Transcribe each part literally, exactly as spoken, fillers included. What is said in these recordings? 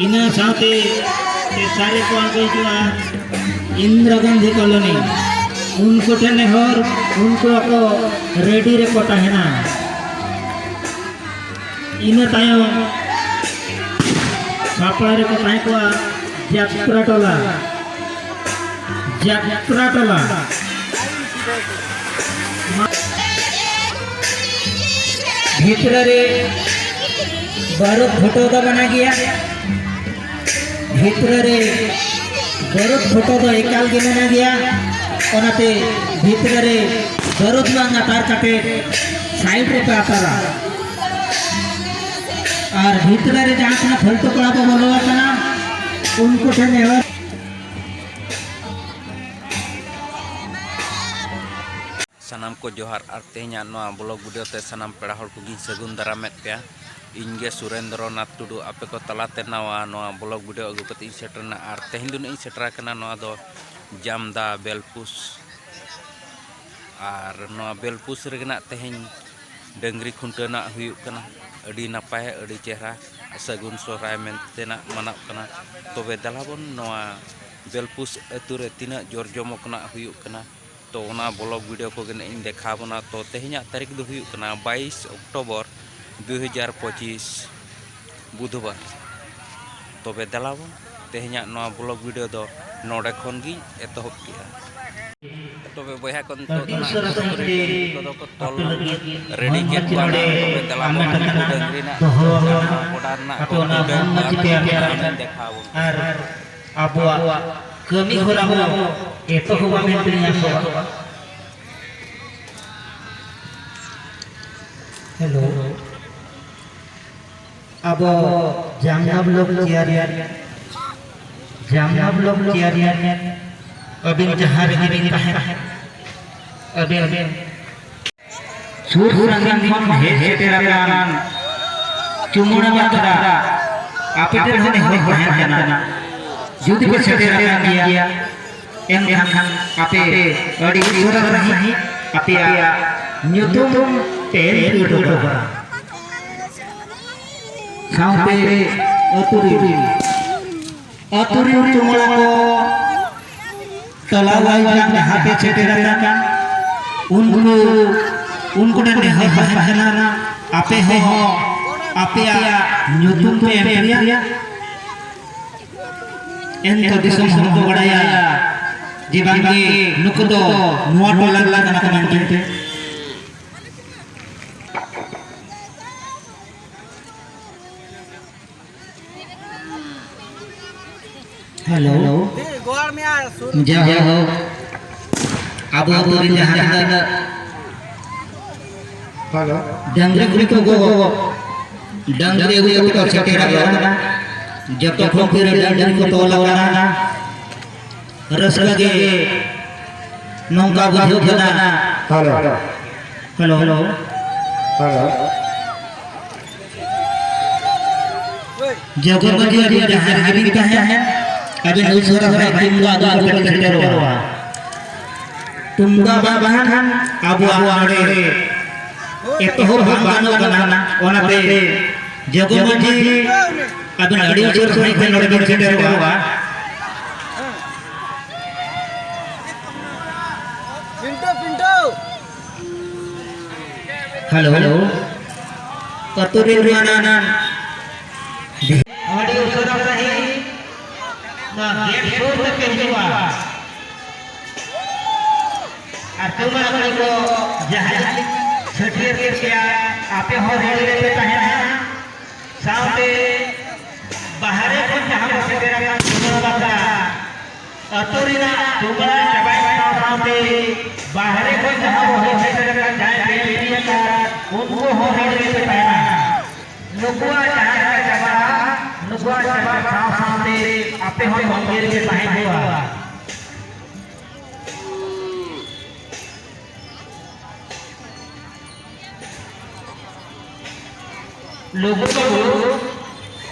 ᱤᱱᱟᱹ ᱥᱟᱶᱛᱮ ᱛᱮᱥᱟᱨ ᱨᱮᱠᱚ ᱟᱬᱜᱚ ᱦᱤᱡᱩᱜᱼᱟ ᱤᱱᱫᱤᱨᱟ ᱜᱟᱱᱫᱷᱤ ᱠᱚᱞᱚᱱᱤ᱾ ᱩᱱᱠᱩ ᱴᱷᱮᱱ ᱱᱮᱦᱚᱨ, ᱩᱱᱠᱩ ᱟᱠᱚ ᱨᱮᱰᱤ ᱨᱮᱠᱚ ᱛᱟᱦᱮᱱᱟ᱾ ᱤᱱᱟᱹ ᱛᱟᱭᱚᱢ ᱥᱟᱯᱲᱟᱣ ᱨᱮᱠᱚ ᱛᱟᱦᱮᱸ ᱠᱚᱜᱼᱟ ᱡᱟᱛᱨᱟ ᱴᱚᱞᱟ, ᱡᱟᱛᱨᱟ ᱴᱚᱞᱟ᱾ ᱵᱷᱤᱛᱨᱤ ᱨᱮ ᱵᱟᱹᱨᱩᱫ ᱯᱷᱩᱴᱟᱹᱣ ᱫᱚ ᱢᱟᱱᱟ ᱜᱮᱭᱟ᱾ ᱵᱷᱤᱛᱨᱤ ᱨᱮ ᱵᱟᱹᱨᱩᱫ ᱯᱷᱩᱴᱟᱹᱣ ᱫᱚ ᱮᱠᱟᱞ ᱜᱮ ᱢᱟᱱᱟ ᱜᱮᱭᱟ᱾ ᱚᱱᱟᱛᱮ ᱵᱷᱤᱛᱨᱤ ᱨᱮ ᱵᱟᱹᱨᱩᱫ ᱵᱟᱝ ᱟᱛᱟᱨ ᱠᱟᱛᱮ ᱥᱟᱭᱤᱰ ᱨᱮᱯᱮ ᱟᱛᱟᱨᱟ᱾ ᱟᱨ ᱵᱷᱤᱛᱨᱤ ᱨᱮ ᱡᱟᱦᱟᱸ ᱛᱤᱱᱟᱹᱜ ᱯᱷᱟᱹᱞᱛᱩ ᱠᱚᱲᱟ ᱠᱚ ᱵᱚᱞᱚ ᱟᱠᱟᱱᱟ, ᱩᱱᱠᱩ ᱴᱷᱮᱱ ᱱᱮᱦᱚᱨ᱾ ᱥᱟᱱᱟᱢ ᱠᱚ ᱡᱚᱦᱟᱨ ᱟᱨ ᱛᱮᱦᱮᱧᱟᱜ ᱱᱚᱣᱟ ᱵᱞᱚᱜ ᱵᱷᱤᱰᱤᱭᱳ ᱛᱮ ᱥᱟᱱᱟᱢ ᱯᱮᱲᱟ ᱦᱚᱲ ᱠᱚᱜᱮᱧ ᱥᱟᱹᱜᱩᱱ ᱫᱟᱨᱟᱢᱮᱫ ᱯᱮᱭᱟ᱾ ᱤᱧ ᱜᱮ ᱥᱩᱨᱮᱱᱫᱨᱚ ᱱᱟᱛᱷ ᱴᱩᱰᱩ ᱟᱯᱮ ᱠᱚ ᱛᱟᱞᱟᱛᱮ ᱱᱟᱣᱟ ᱱᱚᱣᱟ ᱵᱞᱚᱜ ᱵᱷᱤᱰᱤᱭᱳ ᱟᱹᱜᱩ ᱠᱟᱛᱮ ᱤᱧ ᱥᱮᱴᱮᱨ ᱮᱱᱟ᱾ ᱟᱨ ᱛᱮᱦᱮᱧ ᱫᱚ ᱱᱟᱜ ᱤᱧ ᱥᱮᱴᱮᱨ ᱟᱠᱟᱱᱟ ᱱᱚᱣᱟ ᱫᱚ ᱡᱟᱢᱫᱟ ᱵᱮᱞᱯᱩᱥ᱾ ᱟᱨ ᱱᱚᱣᱟ ᱵᱮᱞᱯᱩᱥ ᱨᱮᱜᱮ ᱱᱟᱜ ᱛᱮᱦᱮᱧ ᱰᱟᱹᱝᱨᱤ ᱠᱷᱩᱱᱴᱟᱹᱣ ᱱᱟᱜ ᱦᱩᱭᱩᱜ ᱠᱟᱱᱟ᱾ ᱟᱹᱰᱤ ᱱᱟᱯᱟᱭ, ᱟᱹᱰᱤ ᱪᱮᱦᱨᱟ ᱥᱟᱹᱜᱩᱱ ᱥᱚᱦᱨᱟᱭ ᱢᱮᱱᱛᱮ ᱱᱟᱜ ᱢᱟᱱᱟᱜ ᱠᱟᱱᱟ᱾ ᱛᱚᱵᱮ ᱫᱮᱞᱟ ᱵᱚᱱ ᱱᱚᱣᱟ ᱵᱮᱞᱯᱩᱥ ᱟᱹᱛᱩ ᱨᱮ ᱛᱤᱱᱟᱹᱜ ᱡᱳᱨ ᱡᱚᱢᱚᱠ ᱱᱟᱜ ᱦᱩᱭᱩᱜ ᱠᱟᱱᱟ, ᱛᱚ ᱚᱱᱟ ᱵᱞᱚᱜ ᱵᱷᱤᱰᱤᱭᱳ ᱠᱚᱜᱮ ᱱᱟᱜ ᱤᱧ ᱫᱮᱠᱷᱟᱣ ᱵᱚᱱᱟ᱾ ᱛᱚ ᱛᱮᱦᱮᱧᱟᱜ ᱛᱟᱹᱨᱤᱠᱷ ᱫᱚ ᱦᱩᱭᱩᱜ ᱠᱟᱱᱟ ᱵᱟᱭᱤᱥ ᱚᱠᱴᱳᱵᱚᱨ ᱫᱩ ᱦᱟᱡᱟᱨ ᱯᱚᱸᱪᱤᱥ, ᱵᱩᱫᱷᱵᱟᱨ᱾ ᱛᱚᱵᱮ ᱫᱮᱞᱟ ᱵᱚᱱ ᱛᱮᱦᱮᱧᱟᱜ ᱱᱚᱣᱟ ᱵᱞᱚᱜ ᱵᱷᱤᱰᱤᱭᱳ ᱫᱚ ᱱᱚᱰᱮ ᱠᱷᱚᱱ ᱜᱤᱧ ᱮᱛᱚᱦᱚᱵ ᱠᱮᱜᱼᱟ᱾ ᱛᱚᱵᱮ ᱵᱚᱭᱦᱟ ᱠᱚ, ᱱᱤᱛᱚᱜ ᱫᱚ ᱱᱟᱜ ᱥᱩᱠᱨᱤ ᱰᱟᱹᱝᱨᱤ ᱠᱚᱫᱚ ᱠᱚ ᱛᱚᱞ ᱨᱮᱰᱤ ᱠᱮᱫ ᱠᱚᱣᱟ ᱱᱟᱜ᱾ ᱛᱚᱵᱮ ᱫᱮᱞᱟ ᱵᱚᱱ ᱱᱩᱠᱩ ᱰᱟᱹᱝᱨᱤ ᱱᱟᱜ ᱡᱟᱦᱟᱸ ᱜᱚᱰᱟ ᱨᱮᱱᱟᱜ ᱠᱚ ᱠᱷᱩᱱᱴᱟᱹᱣ ᱠᱚᱣᱟ, ᱱᱟᱜ ᱚᱱᱟᱧ ᱫᱮᱠᱷᱟᱣ ᱟᱵᱚᱱ ᱠᱟᱱᱟ᱾ ᱟᱵᱚᱣᱟᱜ ᱠᱟᱹᱢᱤ ᱦᱚᱨᱟ ᱵᱚ ᱮᱛᱚᱦᱚᱵᱟ ᱢᱮᱱᱛᱮ ᱟᱥᱚᱜᱼᱟ᱾ ᱦᱮᱞᱳ, ᱟᱵᱚ ᱡᱟᱢᱱᱟ ᱵᱞᱚᱠ ᱪᱮᱭᱟᱨᱢᱮᱱ, ᱡᱟᱢᱱᱟ ᱵᱞᱚᱠ ᱪᱮᱭᱟᱨᱢᱮᱱ, ᱟᱹᱵᱤᱱ ᱡᱟᱦᱟᱸ ᱨᱮᱜᱮ ᱵᱤᱱ ᱛᱟᱦᱮᱱ, ᱟᱹᱵᱤᱱ ᱥᱩᱨ ᱥᱟᱺᱜᱤᱧ ᱠᱷᱚᱱ ᱦᱮᱡ ᱥᱮᱴᱮᱨ ᱟᱠᱟᱱ ᱪᱩᱢᱟᱹᱲᱟ ᱵᱟᱠᱷᱨᱟ ᱟᱯᱮ ᱴᱷᱮᱱ ᱦᱚᱸ ᱱᱮᱦᱚᱨ ᱛᱟᱦᱮᱸ ᱠᱟᱱᱟ, ᱡᱩᱫᱤ ᱯᱮ ᱥᱮᱴᱮᱨ ᱟᱠᱟᱱ ᱜᱮᱭᱟ, ᱮᱱᱠᱷᱟᱱ ᱟᱯᱮ ᱟᱹᱰᱤ ᱩᱥᱟᱹᱨᱟ ᱥᱟᱺᱦᱤᱡ ᱟᱯᱮᱭᱟᱜ ᱧᱩᱛᱩᱢ ᱯᱮ ᱮᱱᱴᱨᱤ ᱦᱚᱴᱚ ᱠᱟᱜᱼᱟ᱾ ᱥᱟᱶᱛᱮ ᱟᱹᱛᱩ ᱨᱤᱱ, ᱟᱹᱛᱩ ᱨᱤᱱ ᱪᱩᱢᱟᱹᱲᱟ ᱠᱚ ᱴᱚᱞᱟ ᱣᱟᱭ ᱡᱟᱦᱟᱸ ᱯᱮ ᱥᱮᱴᱮᱨ ᱟᱠᱟᱱ, ᱩᱱᱠᱩ, ᱩᱱᱠᱩ ᱴᱷᱮᱱ ᱱᱮᱦᱚᱨ ᱛᱟᱦᱮᱸ ᱠᱟᱱᱟ, ᱟᱯᱮ ᱦᱚᱸ ᱟᱯᱮᱭᱟᱜ ᱧᱩᱛᱩᱢ ᱯᱮ ᱮᱢ ᱠᱮᱭᱟ᱾ ᱮᱱᱛᱮ ᱫᱤᱥᱚᱢ ᱦᱚᱲ ᱠᱚ ᱵᱟᱲᱟᱭᱟ ᱡᱮ ᱵᱟᱝᱜᱮ ᱱᱩᱠᱩ ᱫᱚ ᱱᱚᱣᱟ ᱴᱚᱞᱟ ᱨᱮᱱ ᱠᱟᱱᱟ ᱠᱚ ᱢᱮᱱᱛᱮ᱾ ᱦᱮᱞᱳ᱾ ᱡᱟᱭᱦᱳᱠ, ᱟᱵᱚ ᱟᱹᱛᱩ ᱨᱮ ᱡᱟᱦᱟᱸ ᱛᱤᱱᱟᱹᱜ ᱦᱮᱞᱳ᱾ ᱰᱟᱝᱨᱤ ᱠᱩᱲᱤ ᱠᱚ ᱜᱚᱜᱚ, ᱰᱟᱝᱨᱤ ᱟᱹᱜᱩ ᱠᱟᱛᱮ ᱠᱚ ᱥᱮᱴᱮᱨ ᱟᱠᱟᱱᱟ᱾ ᱡᱚᱛᱚ ᱠᱷᱚᱱ ᱯᱷᱤᱨ ᱰᱟᱝᱨᱤ ᱠᱚ ᱛᱚᱞ ᱟᱠᱟᱱᱟ᱾ ᱨᱟᱹᱥᱠᱟᱹ ᱜᱮ ᱱᱚᱝᱠᱟ ᱵᱩᱡᱷᱟᱹᱜ ᱠᱟᱱᱟ᱾ ᱦᱮᱞᱳ᱾ Hello, hello. ᱦᱮᱞᱳ᱾ ᱡᱚᱜᱚ ᱢᱟᱹᱡᱷᱤ ᱟᱹᱰᱤ ᱡᱟᱦᱟᱸ ᱨᱮᱜᱮ ᱵᱤᱱ ᱛᱟᱦᱮᱱ, ᱟᱹᱵᱤᱱ ᱩᱥᱟᱹᱨᱟ ᱥᱟᱺᱦᱤᱡ ᱛᱩᱢᱫᱟᱜ ᱟᱹᱜᱩ ᱠᱟᱛᱮ ᱵᱤᱱ ᱥᱮᱴᱮᱨᱚᱜᱼᱟ᱾ ᱛᱩᱢᱫᱟᱜ ᱵᱟᱝ ᱠᱷᱟᱱ ᱟᱵᱚᱣᱟᱜ ᱱᱚᱰᱮ ᱮᱛᱚᱦᱚᱵ ᱵᱟᱝ ᱜᱟᱱᱚᱜ ᱠᱟᱱᱟ᱾ ᱚᱱᱟᱛᱮ ᱡᱚᱜᱚ ᱢᱟᱹᱡᱷᱤ ᱟᱹᱵᱤᱱ ᱟᱹᱰᱤ ᱩᱥᱟᱹᱨᱟ ᱥᱟᱺᱦᱤᱡ ᱛᱮ ᱱᱚᱰᱮ ᱵᱤᱱ ᱥᱮᱴᱮᱨᱚᱜᱼᱟ᱾ ᱯᱤᱱᱴᱳ, ᱯᱤᱱᱴᱳ᱾ ᱦᱮᱞᱳ᱾ ᱟᱹᱛᱩ ᱨᱮ ᱢᱮᱱᱟᱜ ᱟᱹᱰᱤ ᱩᱥᱟᱹᱨᱟ ᱥᱟᱺᱦᱤᱡ ᱱᱚᱣᱟ ᱜᱮᱴ ᱥᱩᱨ ᱛᱮᱯᱮ ᱦᱤᱡᱩᱜᱼᱟ᱾ ᱟᱨ ᱛᱩᱢᱟᱹᱞ ᱠᱚ ᱡᱟᱦᱟᱸᱭ ᱪᱷᱟᱹᱴᱭᱟᱹᱨ ᱠᱮᱫ ᱯᱮᱭᱟ, ᱟᱯᱮ ᱦᱚᱸ ᱨᱮᱰᱤ ᱨᱮᱯᱮ ᱛᱟᱦᱮᱱᱟ᱾ ᱥᱟᱶᱛᱮ ᱵᱟᱦᱨᱮ ᱠᱷᱚᱱ ᱡᱟᱦᱟᱸ ᱠᱚ ᱥᱮᱴᱮᱨ ᱟᱠᱟᱱ ᱛᱩᱢᱟᱹᱞ ᱵᱟᱠᱷᱨᱟ, ᱟᱹᱛᱩ ᱨᱮᱱᱟᱜ ᱛᱩᱢᱟᱹᱞ ᱪᱟᱵᱟᱭᱮᱱ ᱥᱟᱶ ᱥᱟᱶᱛᱮ ᱵᱟᱦᱨᱮ ᱠᱷᱚᱱ ᱡᱟᱦᱟᱸ ᱠᱚ ᱦᱮᱡ ᱥᱮᱴᱮᱨ ᱟᱠᱟᱱ, ᱡᱟᱦᱟᱸᱭ ᱯᱮ ᱤᱫᱤ ᱟᱠᱟᱫ, ᱩᱱᱠᱩ ᱦᱚᱸ ᱨᱮᱰᱤ ᱨᱮᱯᱮ ᱛᱟᱦᱮᱱᱟ᱾ ᱱᱩᱠᱩᱣᱟᱜ ᱡᱟᱦᱟᱸ ᱞᱮᱠᱟ ᱪᱟᱵᱟᱜᱼᱟ, ᱱᱩᱠᱩᱣᱟᱜ ᱪᱟᱵᱟᱜ ᱥᱟᱶ ᱥᱟᱶᱛᱮ ᱟᱯᱮ ᱦᱚᱸ ᱛᱚᱸᱜᱮ ᱨᱮᱜᱮ ᱛᱟᱦᱮᱸ ᱦᱩᱭᱩᱜᱼᱟ᱾ ᱞᱩᱜᱩ ᱵᱟᱹᱵᱩ,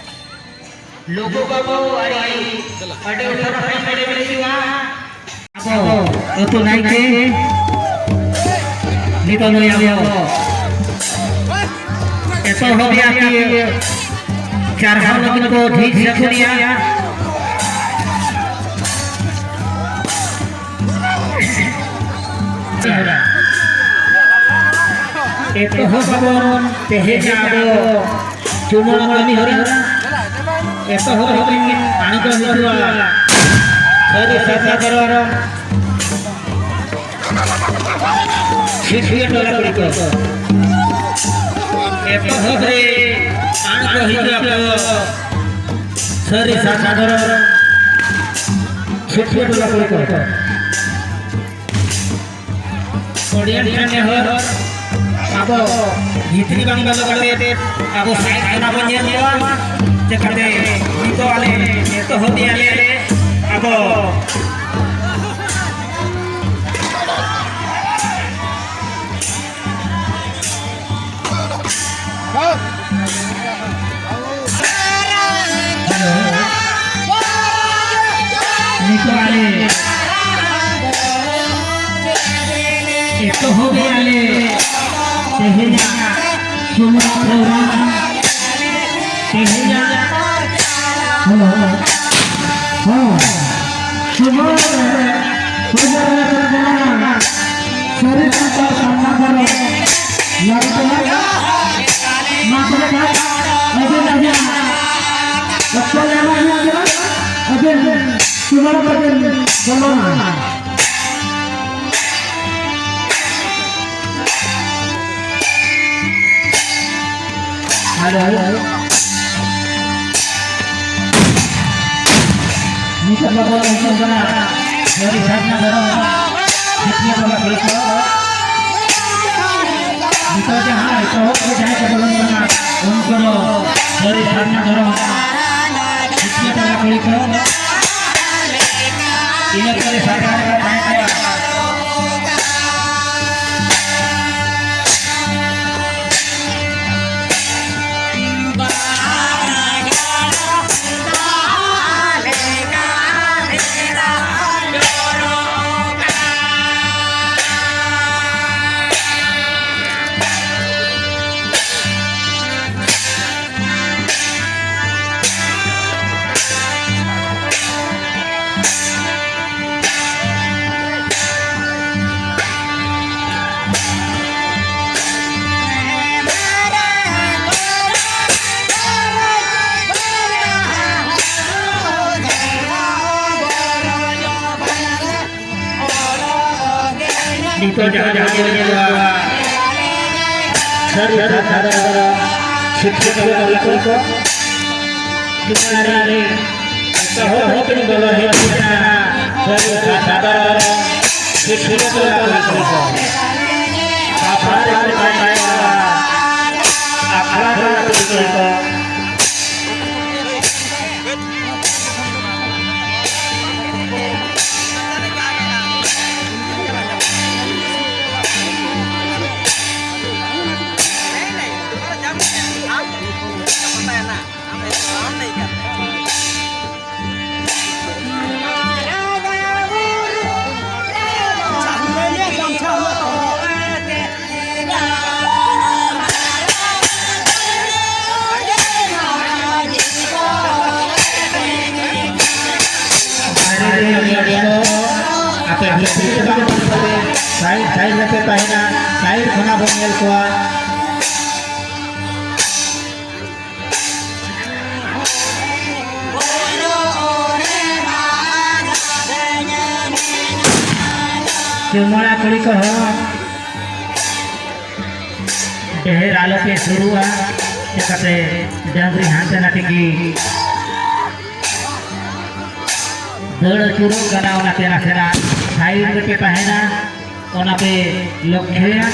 ᱞᱩᱜᱩ ᱵᱟᱹᱵᱩ ᱟᱹᱰᱤ, ᱟᱹᱰᱤ ᱩᱥᱟᱹᱨᱟ ᱥᱟᱺᱦᱤᱡ ᱵᱮᱨᱮᱫ ᱦᱩᱭᱩᱜᱼᱟ᱾ ᱟᱵᱚ ᱟᱹᱛᱩ ᱱᱟᱭᱠᱮ ᱱᱤᱛᱚᱜ ᱱᱩᱭ ᱟᱵᱚ ᱮᱛᱚᱦᱚᱵ ᱮᱭᱟ ᱠᱤ ᱪᱟᱨᱦᱟᱣ ᱞᱟᱹᱜᱤᱫ ᱠᱚ ᱰᱷᱤᱨ ᱥᱟᱹᱠᱷᱩᱱᱤᱭᱟ᱾ ᱮᱛᱚᱦᱚᱵ ᱟᱵᱚᱱ ᱛᱮᱦᱮᱧ ᱟᱵᱚ ᱪᱩᱢᱟᱹᱲᱟ ᱠᱟᱹᱢᱤ ᱦᱚᱨᱟ᱾ ᱮᱛᱚᱦᱚᱵ ᱞᱟᱹᱜᱤᱫ ᱟᱬᱜᱚ ᱦᱤᱡᱩᱜᱼᱟ ᱥᱟᱹᱨᱤ ᱥᱟᱨᱱᱟ ᱫᱷᱚᱨᱚᱢ ᱥᱤᱥᱤᱭᱟᱹ ᱴᱚᱞᱟ ᱠᱩᱲᱤ ᱠᱚ᱾ ᱮᱛᱚᱦᱚᱵ ᱨᱮ ᱟᱬᱜᱚ ᱦᱤᱡᱩᱜ ᱟᱠᱚ ᱥᱟᱹᱨᱤ ᱥᱟᱨᱱᱟ ᱫᱷᱚᱨᱚᱢ ᱥᱤᱥᱤᱭᱟᱹ ᱴᱚᱞᱟ ᱠᱩᱲᱤ ᱠᱚ᱾ Audience ᱴᱷᱮᱱ ᱱᱮᱦᱚᱨ, ᱟᱵᱚ ᱵᱷᱤᱛᱨᱤ ᱵᱟᱝ ᱵᱚᱞᱚ ᱠᱟᱛᱮ ᱟᱵᱚ side ᱠᱷᱚᱱᱟᱜ ᱵᱚᱱ ᱧᱮᱞ ᱠᱚᱣᱟ᱾ ᱪᱮᱠᱟᱛᱮ ᱱᱤᱛᱚᱜ ᱟᱞᱮ ᱮᱛᱚᱦᱚᱵ ᱮᱫᱟ ᱞᱮ ᱟᱵᱚ ᱱᱤᱛᱚᱜ ᱟᱞᱮ ᱮᱛᱚᱦᱚᱵᱮᱜᱼᱟ ᱞᱮ ᱛᱮᱦᱮᱧᱟᱜ ᱥᱚᱢᱟᱡᱽ program᱾ ᱛᱮᱦᱮᱧᱟᱜ, hello, ᱦᱮᱸ, ᱥᱚᱢᱟᱡᱽ ᱨᱮ ᱥᱟᱹᱨᱤ ᱥᱟᱱᱛᱟᱲ ᱥᱟᱢᱱᱟ ᱫᱟᱨᱟᱢ ᱞᱟᱹᱜᱤᱫ ᱛᱮ ᱢᱟ ᱛᱚᱵᱮ ᱠᱷᱟᱱ ᱟᱹᱵᱤᱱ, ᱟᱹᱵᱤᱱ ᱚᱠᱛᱚ ᱞᱮ ᱮᱢᱟ ᱵᱤᱱᱟ, ᱟᱹᱵᱤᱱ ᱥᱩᱢᱟᱹᱱ ᱛᱟᱹᱵᱤᱱ ᱵᱚᱞᱚᱱᱟ᱾ ᱟᱫᱚ ᱱᱤᱛᱚᱜ ᱫᱚᱵᱚᱱ ᱟᱸᱡᱚᱢ ᱠᱟᱱᱟ ᱥᱟᱹᱨᱤ ᱥᱟᱨᱱᱟ ᱫᱷᱚᱨᱚᱢ ᱡᱤᱛᱤᱭᱟᱹ ᱵᱚᱸᱜᱟ ᱠᱩᱲᱤ ᱠᱚ᱾ ᱱᱤᱛᱚᱜ ᱡᱟᱦᱟᱸ ᱮᱛᱚᱦᱚᱵ ᱨᱮ ᱡᱟᱦᱟᱸᱭ ᱠᱚ ᱵᱚᱞᱚᱱ ᱠᱟᱱᱟ, ᱩᱱᱠᱩ ᱫᱚ ᱥᱟᱹᱨᱤ ᱥᱟᱨᱱᱟ ᱫᱷᱚᱨᱚᱢ ᱡᱤᱛᱤᱭᱟᱹ ᱵᱚᱸᱜᱟ ᱠᱩᱲᱤ ᱠᱚ᱾ ᱤᱱᱟᱹ ᱯᱚᱨᱮ ᱥᱟᱨᱱᱟ ᱵᱚᱸᱜᱟ ᱛᱟᱦᱮᱸ ᱠᱟᱱᱟ᱾ ᱡᱟᱦᱟᱸ ᱡᱟᱦᱟᱸ ᱵᱚᱱ ᱧᱮᱞ ᱠᱚᱣᱟ, ᱥᱟᱹᱨᱤ ᱥᱟᱹᱨᱤ ᱥᱟᱹᱨᱤ ᱥᱤᱠᱠᱷᱤᱛ ᱠᱚ ᱠᱚ ᱠᱚ ᱡᱩᱢᱟᱹᱲᱟ ᱨᱮ ᱮᱛᱚᱦᱚᱵ ᱠᱷᱚᱱ ᱵᱚᱞᱚ ᱦᱮᱡ ᱟᱠᱟᱱᱟ᱾ ᱥᱟᱹᱨᱤ ᱥᱟᱹᱨᱤ ᱥᱤᱠᱠᱷᱤᱛ ᱠᱚ ᱠᱚ ᱟᱠᱷᱲᱟ ᱨᱮ ᱠᱚ ᱛᱟᱦᱮᱸᱱᱟ, ᱟᱠᱷᱲᱟ ᱨᱮ ᱠᱚ ᱟᱯᱮ ᱵᱷᱤᱛᱨᱤ ᱨᱮ ᱵᱟᱝ ᱵᱚᱞᱚ ᱠᱟᱛᱮ ᱥᱟᱭᱤᱰ ᱥᱟᱭᱤᱰ ᱨᱮᱯᱮ ᱛᱟᱦᱮᱱᱟ, ᱥᱟᱭᱤᱰ ᱠᱷᱚᱱᱟᱜ ᱵᱚᱱ ᱧᱮᱞ ᱠᱚᱣᱟ᱾ ᱪᱩᱢᱟᱹᱲᱟ ᱠᱩᱲᱤ ᱠᱚᱦᱚᱸ ᱰᱷᱮᱨ ᱟᱞᱚᱯᱮ ᱥᱩᱨᱩᱜᱼᱟ, ᱪᱮᱠᱟᱛᱮ ᱰᱟᱹᱝᱨᱤ ᱦᱟᱱᱛᱮ ᱱᱟᱛᱮ ᱜᱮ ᱫᱟᱹᱲ ᱟᱹᱪᱩᱨᱚᱜ ᱠᱟᱱᱟ, ᱚᱱᱟᱛᱮ ᱱᱟᱥᱮᱱᱟᱜ ᱥᱟᱭᱤᱰ ᱨᱮᱯᱮ ᱛᱟᱦᱮᱱᱟ, ᱚᱱᱟᱯᱮ ᱞᱚᱠᱠᱷᱚᱭᱟ᱾